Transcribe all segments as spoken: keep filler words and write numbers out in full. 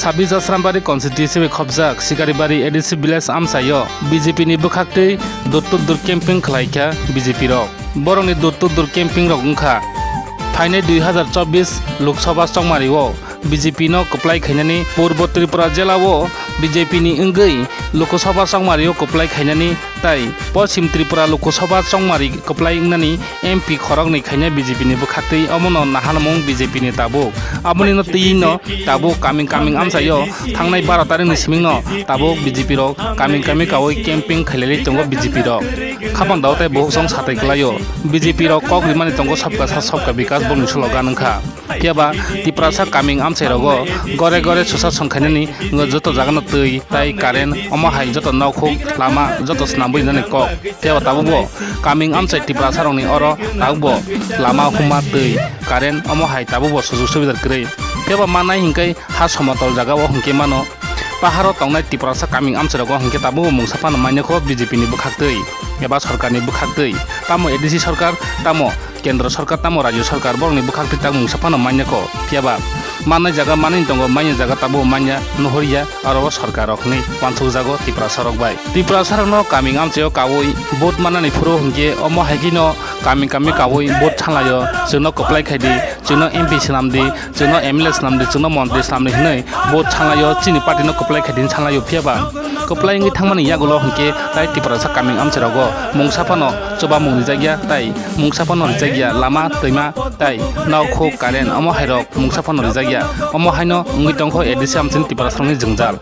Habis Asrambari constituency bai khopjak Sikaribari A D C village amchaio B J P ni bwkhaktwi door to door camping khlaikha B J P rok. Borokni door to door camping rok wngkha phainai dui hazar chobbish Lok Sabha chongmario B J P no kwplai khainani, Purbo Tripura jela o B J P ni wngwi Lok Sabha chongmario kwplai khainani, tai Poschim Tripura Lok Sabha chongmari kwplai wngnani M P khoroknwi khaina B J P ni bwkhaktwi, omono naharmung B J P ni tabuk. Abonino twiwi no tabuk kaming kaming amchaio thangnai baro tarikni simingno tabuk B J P rok kaming kaming kaui camping khailai tongo B J P rok. Khapang dao tei bohok song satai kwlaio. B J P rok kok rimani tongo sabka sa sabka bikas bongni slogan wngkha. Phiya ba Tiprasa kaming amchai rogo gore gore susa song khainani wngkha joto jagano twi tai current, omo hai joto nokhuk lama joto swnambwi rinani kok. Phiya ba tabukbo kaming amchai Tiprasa rokni oro tabukbo lama huma twi current omo hai tabukbo sujuk subidar kwrwi. Phiya ba mannai hinkhai ha somotol jagao hinkhe mano. Paharo tongnai Tiprasa kaming amchai rogo hinkhe tabukbo mungsa phano manya kho B J P ni bwkhaktwi eba sorkarni bwkhaktwi. Tamo A D C sorkar, tamo Kendro sorkar, tamo rajyo sorkar borokni bwkhaktwi tak mungsa phano manya kho. Phiya ba mannai jaga manwi tongo, manya jaga tabukbo manya nuhurya, aro o sorkar rok hinwi uansukjago Tiprasa rok bai. Tiprasa rokno kaming amchaio kaui vote mannani phuru hinkhe omo hai kheno kaming kaming kaui vote sanlaio, chwngno kwplai khai di, chwngno M P swnam di, chwngno M L A swnam di, chwngno montri swnam di hinwi vote sanlaio, chini party no kwplai khai di sanlaio. Phiya ba kwplai wngwi thangmani yagulo hinkhe tai Tiprasa kaming amchai rogo mungsa phano chubamung rijak ya, tai mungsa phano rijak ya, lama twima tai nokhuk current omo hai rok mungsa phano rijak ya. Omo haino wngwi tongkho A D C amchaini Tiprasa rokni jwngjal.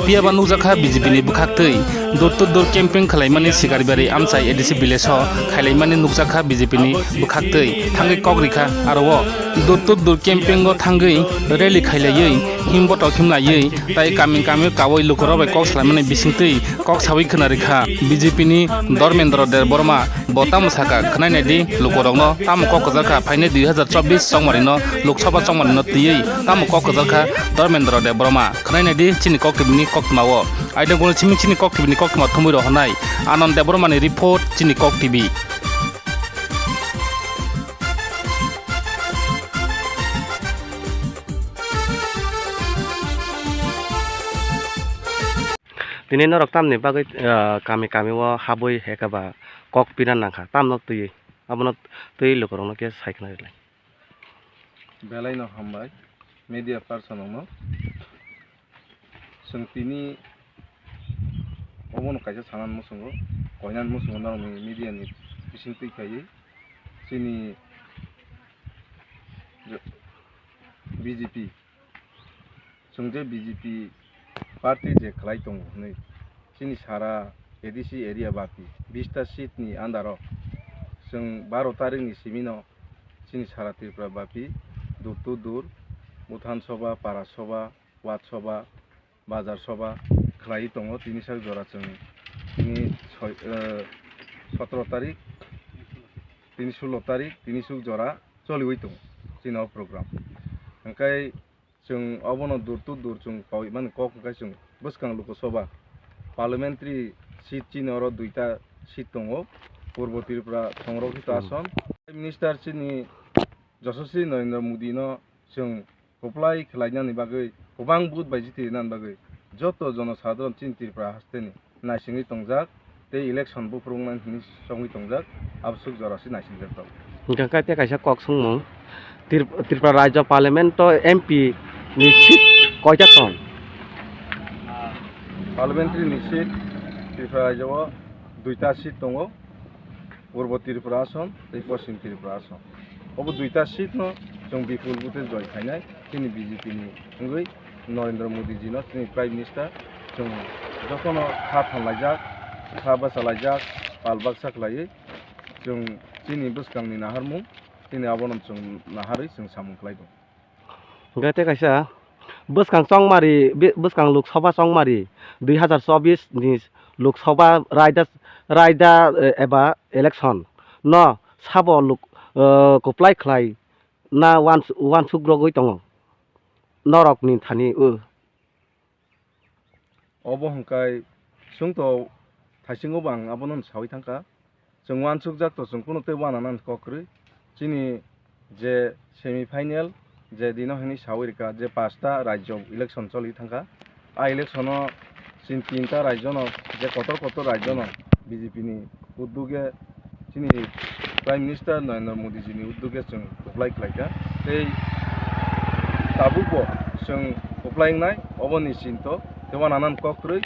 Phiya ba nukjakha B J P ni bwkhaktwi door to door camping khwlaimani Sikaribari amchai A D C village o khailaimani nukjakha B J P ni bwkhaktwi thangwi kok rikha aro o door to door camping o thangwi rally khailaiwi himbotok himlaiwi tai kaming kaming kaui lukurok bai kok salaimani bisingtwi kok saui khwna rikha B J P ni Dharmendra Debbarma. Bo tamo saka khwnai naidi lukurokno tamo kok kwchar kha phainai dui hazar chobbish chongmarino Lok Sabha chongmarino twiwi tamo kok kwchar kha Dharmendra Debbarma. Khwnai naidi chini kok T V ni koktwmao. Aidang gwnwi simi chini kok T V ni koktwma thumwi rohornai Anand Debbarma ni report chini kok T V. Tini norok tamni bagwi, ah, kami kami o habwi ekaba kok pina nangkha, tamno twiwi, abono twiwi lukurokno khe sai khna rwlai. Belai no hambai media person rokno. Chwng tini obono kaisa sanani muchungo, koinani muchungo norokni media ni bising twi khaiwi chini B J P, chwng je B J P party je khlai tongo hwnwi chini sara A D C area bapi bista seat ni under o chwng baro tarikh ni simi no chini sara Tripura bapi dur to dur, Buthan Sabha, Para Sabha, Ward Sabha, Bazar Sabha khlaiwi tongo. Tini sak jora chwng tini soi, eh, sotoro tarik, tini sulo tarik, tini suk jora choliwi tongo chini o program. Hwnkhe chwng obono dur to dur chwng kaui mani kok hwnkhe chwng bwskang Lok Sabha parliamentary seat chini oro duita seat tongo, Purbo Tripura Songrokkhito Hmm. Ason. Prime Minister chini Joshaswi Narendra Modi no chwng kwplai khlainani bagwi, kwbang vote bai jiti rinani bagwi joto jono sadharon chini Tripura hasteni naisingwi tongjak tei election buphuru wngnani hwnwi songwi tongjak, aboswk jora se naisingjak tongo. Hwnkhe khe tei kaisa kok swngmung, Trip-, Tripura Rajya Parliament o M P ni seat koita tong? Parliamentary ni seat Tripura Rajya o duita seat tongo. Purbo Tripura Ason tei Poschim Tripura Ason. Obo duita seat no chwng bipul vote joy khainai chini B J P ni wngwi Narendra Modi ji no chini Prime Minister chwng jotono kha thanlaijak, kha bachalaijak, pal baksa khlaiwi chwng chini bwskangni naharmung chini abono chwng naharwi chwng samung khlai tongo. Hwnkhe tei kaisa bwskang chongmari, bi-, bwskang Lok Sabha chongmari dui hazar chobbish ni Lok Sabha raida, raida, eh, eba election no sabo lok, eh, kwplai khlai na uans-, uansuk rogwi tongo norokni thani, o. Obo hwnkhe chwng to thaisingo bo ang abono saui thangkha. Chwng uansukjak to chwng kunu tei uananani kok kwrwi. Chini je semi final je dino hwnwi sawi rwkha je pasta rajyo election choli thangkha. A election-o chini tinta rajyono, je kotor kotor rajyono B J P ni udduge chini Prime Minister Narendra Modi ji ni udduge chwng kwplai khlaikha. Tei tabukbo chwng kwplai wngnai, oboni chinto tei uananan kok kwrwi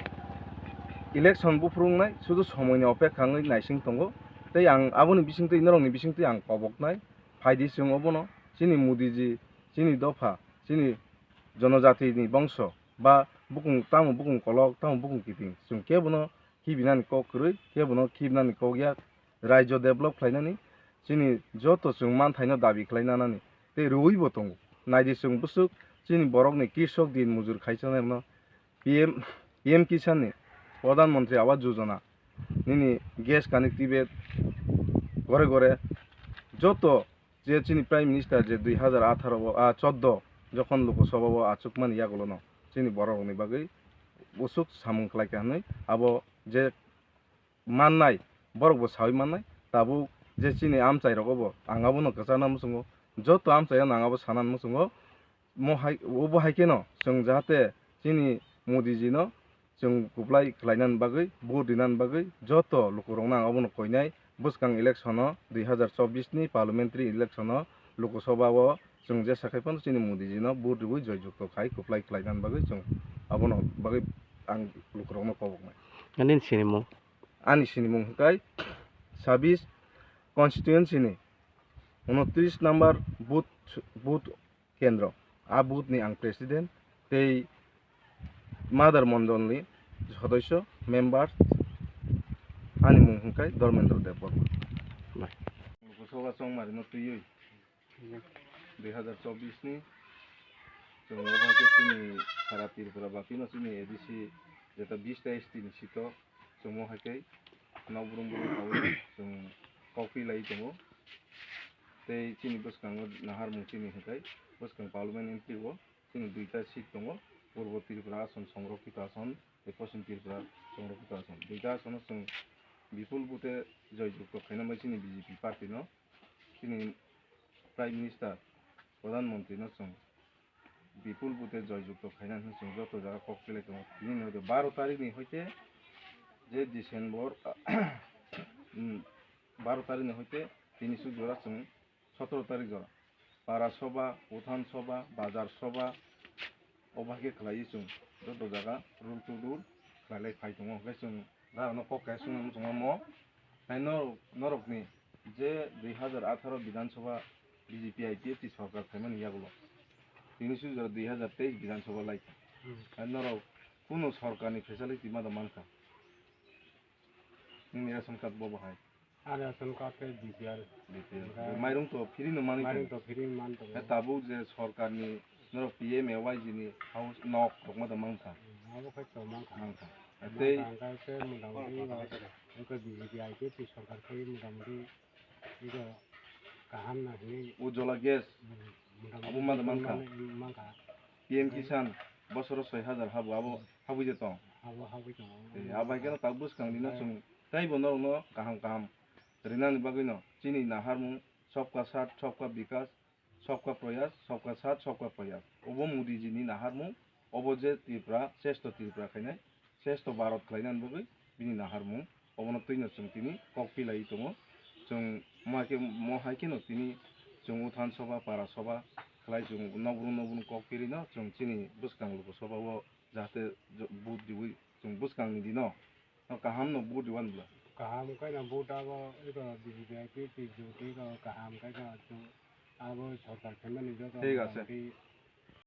election buphuru wngnai, sudu somoini opekha wngwi naising tongo. Tei ang aboni bisingtwi, norokni bisingtwi ang koboknai, phaidi chwng obono chini Modi ji, chini dopha, chini jonojatini bongso ba bukung, tamo bukung kolok, tamo bukung kiting, chwng kebono khibinani kok kwrwi, kebono khibinani kok yak. Rajyo develop khlainani chini joto chwng manthaino dabi khlai nanani tei rwui bo tongo. Naidi chwng bwswk chini borokni krishok din mujur khaisa nai rwno P M, P M Kisan ni, Pradhan Mantri Awas Yojana nini gas connectivity gore gore joto je chini Prime Minister je dui hazar atharo o, a, chordo jokhon Lok Sabha o achukmani yagulono chini borok rokni bagwi bwswk samung khlaikha hwnwi abo je mannai, borok bo sawi mannai. Tabuk je chini amchai rogo bo ang abono kwchana muchungo, joto amchai ano ang abo sana muchungo. Mo hai, obo hai kheno chwng jahate chini Modi ji no chwng kwplai khlainani bagwi, vote rinani bagwi joto lukurokno ang abono koinai. Bwskang election o dui hazar chobbish ni parliamentary election o Lok Sabha o chwng jesa khai phano chini Modi ji no vote riwi joy jukto khai kwplai khlainani bagwi chwng abono bagwi ang lukurokno koboknai. Nini sinimung? Ani sinimung hwnkhe sabis constituency ni unotris number booth, booth kendro. A booth ni ang president tei Madar Mondol ni sodosyo, member, ani mung hwnkhe Dharmendra Debbarma. Bai. Lok Sabha chongmari no twiwi dui hazar chobbish ni chwng omo hai khe chini sara Tripura baphi no chini A D C jeta bish ta S T ni seat o chwng omo hai khe nok brum brum khaui chwng kok pi lai tongo. Tei chini bwskango naharmung chini hwnkhe bwskang parliament entry o chini duita seat tongo, Purbo Tripura ason, Songrokkhito ason tei Poschim Tripura Songrokkhito ason. Duita asono chwng bipul vote joy jukto khaina bai chini B J P party no, chini Prime Minister, Pradhan Mantri no chwng bipul vote joy jukto khaina hwnwi chwng joto jaga kok pilai tongo. Tini ni hoite baro tarik ni hoite je December, mm, baro tarik ni hoite tini suk jora chwng sotoro tarik jora para soba, uthan soba, bazar soba, obo hai khe khlaiwi chwng joto jaga door to door khlailai phai tongo. Hwnkhe chwng Norokno kok kaisa swngna muchungma mo. Hai norok, norokni je dui hazar atharo Bidhan Sabha B J P I P F T sorkar phaimani yagulo. Tini sujora dui hazar teis Bidhan Sabha laikha. Hmm. Hai norok kunu sorkarni facility ma da mankha. Nini ration card bo bahai. Ani ration card khe B P L. B P L. Onkhe mairung to free no manwi mani. Mairung to free man tongo. Khe tabuk je sorkarni norok P M A Y G ni house nok rok ma da mankha. Hmm, abo khe to mankha. Mankha. Tei mankha, hwnkhe khe motamoti iko B J P I P F T sorkar khe motamoti iko kaham na hinwi. Ujjwala gas. Hmm, motamoti abo ma da mankha. Mani, mankha. P M Kisan bosoro soi hajar habo, abo habwi je tong. Abo habwi tongo. Eh, abo hai kheno tak bwskang dino chwng teibo norokno kaham kaham rinani bagwino chini naharmung Sabka Saath, Sabka Vikas, Sabka Prayas, Sabka Saath, Sabka Prayas. Obo Modi ji ni naharmung, obo je Tripura, Sreshto Tripura khainai, Sreshto Bharat khlainani bagwi bini naharmung. Obono twino chwng tini kok pilaiwi tongo. Chwng mo hai khe, mo hai kheno tini chwng uthan soba, para soba khlai chwng nokbrung nokbrung kok pirino chwng chini bwskang Lok Sabha o jahate vote riwi chwng bwskangni dino kaham no vote riwan bwla. Kaham khe no vote abo iko B J P I P F T jyoti iko kaham khe no chwng abo sorkar phaimani joto thik ase. Motamoti